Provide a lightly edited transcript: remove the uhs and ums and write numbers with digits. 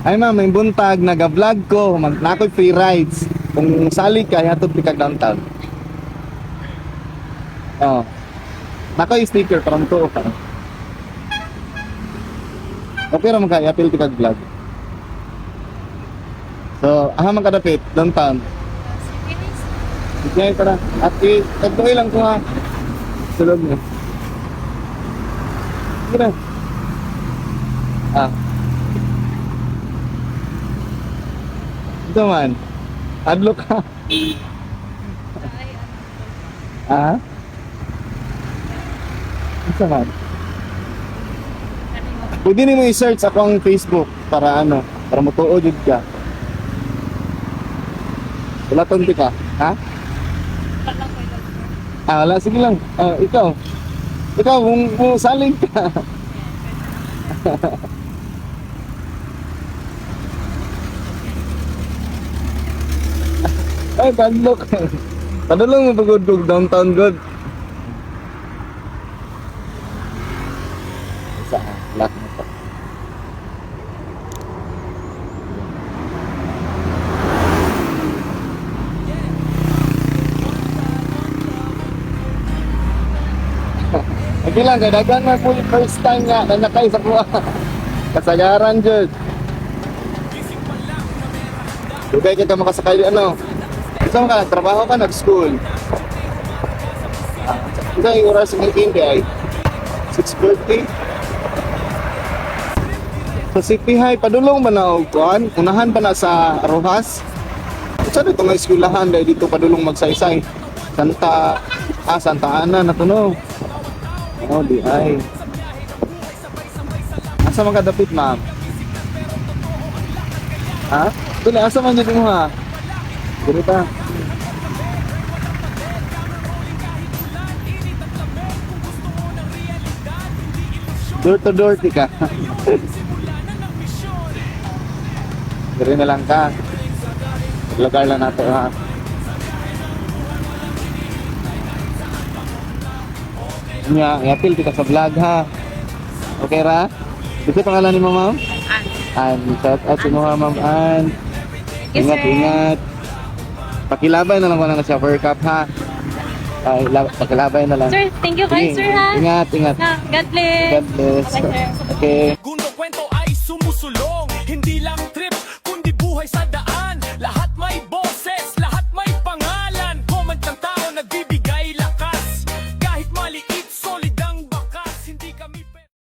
Ay ma'am, may buntag, naga-vlog ko, mag nakoy free rides. Kung sali ka, hatod ti kag downtown. Oh. Nakoy sticker parang tuo ka. Okay ra man ka, i-appeal ti kag vlog. So, aha man kadapit, downtown. Sige, Sige, tara. At i, tagtuoy lang ko ha. Sulod niyo. Sige na. Ah. Ito man. Adlo ka. Ay, ano. Ah? Ito man. Ano mo? Pwede nimo i-search ako ang Facebook para ano, para mutuo jud ka. Wala tonti ka, ha? Wala lang ko ilang. Ah, wala, sige lang. Ah, ikaw. Ikaw, kung saling ka. Ay, bad luck. Padulong mo pagod kog downtown good. Isa, ah, lock na to. Okay lang, kay daghan man po yung first time nga na nakay sa kuha. Kasagaran jud. Dugay ka ka makasakay di ano. Isa man ka nagtrabaho ka nag-school. Ah, isa yung oras ng hindi ay 6:30. Sa City High, padulong ba na og kuan? Unahan ba na sa Rojas? Saan ito nga eskwelahan dahil dito padulong magsaysay? Santa Ana na to no. Oh, di ay. Asa man kadapit, ma'am? Ha? Dili, asa man jud mo ha? Dili ta. Door to door ti ka. Diri na lang ka. Lugar lang nato ha. Nya, i-appeal kita sa vlog ha. Okay ra? Ito pangalan ni mo, ma'am? An. Ann. Shout out sa mga ma'am Ann. Yes, Ingat, sir. ingat. Pakilabay na lang ko na siya for cup ha. Ay, pakilabay na lang. Sir, thank you kayo, Sige, sir, ha? Ingat, ingat. Na, God bless. God bless. Bye, sir. Okay. Gun